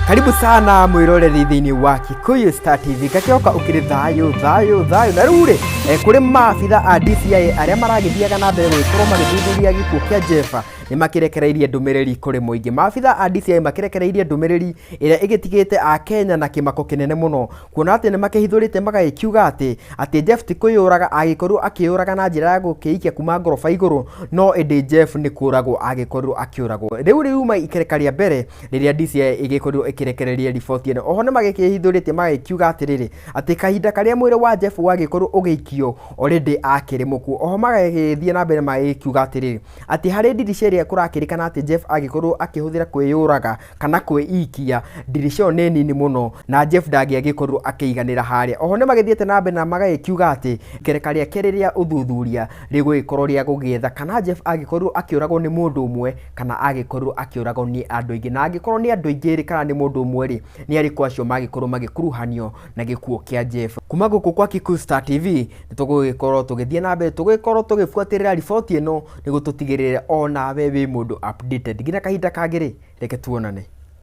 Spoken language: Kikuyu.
Karibu sana mwiroreri thĩinĩ wa Kikuyu Star TV. Ngakĩhoka ũkĩrĩ thayũ thayũ thayũ. Na rĩu rĩ, kũrĩ maabitha a DCI arĩa maragĩthiaga na mbere gũgĩkorwo magĩthuthuria gĩkuũ kĩa Jeff nĩ makĩrekereirie ndũmĩrĩri kũrĩ mũingĩ. Maabitha a DCI makĩrekereirie ndũmĩrĩri ĩrĩa ĩgĩtigĩte Akenya na kĩmako kĩnene mũno, kuona atĩ nĩ makĩhithũrĩte magagĩkiuga atĩ atĩ Jeff ti kwĩyũraga agĩkorirwo akĩyũraga na njĩra ya gũkĩikia kuma ngoroba igũrũ, no ĩndĩ Jeff nĩ kũragwo agĩkorirwo akĩũragwo. Rĩu riuma ikereka rĩa mbere rĩrĩa DCI ĩgĩkorirwo ĩkĩrekereria riboti ĩno. Oho nĩ magĩkĩhithũrĩtie magagĩkiuga atĩrĩrĩ, atĩ kahinda karĩa mwĩrĩ wa Jeff wagĩkorirwo ũgĩikio already akĩrĩ mũkuũ. Oho magagĩthiĩ na mbere magĩkiuga atĩrĩrĩ, atĩ harĩ ndirica ĩrĩa kũrakĩrĩkana atĩ Jeff agĩkorirwo akĩhũthĩra kwĩyũraga kana kwĩikia, ndirica ĩyo nĩ nini mũno na Jeff ndangĩagĩkorirwo akĩiganĩra harĩa. Oho nĩ magĩthiĩte na mbere na magagĩkiuga atĩ ikereka rĩa kerĩ rĩa ũthuthuria rĩgũgĩkorwo rĩa gũgĩetha kana Jeff agĩkorirwo akĩũragwo nĩ mũndũ ũmwe kana agĩkorirwo akĩũragwo nĩ andũ aingĩ, na angĩkorwo nĩ andũ aingĩ rĩ kana nĩ mũndũ ũmwe rĩ, nĩ arĩkũ acio magĩkorwo magĩkuruhanio na gĩkuũ kĩa Jeff. Kuma gũkũ kwa Kikuyu Star TV nĩ tũgũgĩkorwo tũgĩthiĩ na mbere tũgĩkorwo tũgĩbuatĩrĩra riboti ĩno nĩguo tũtigĩrĩre onawe wĩ mũndũ updated. Nginya kahinda kangĩ rĩ, reke tuonane.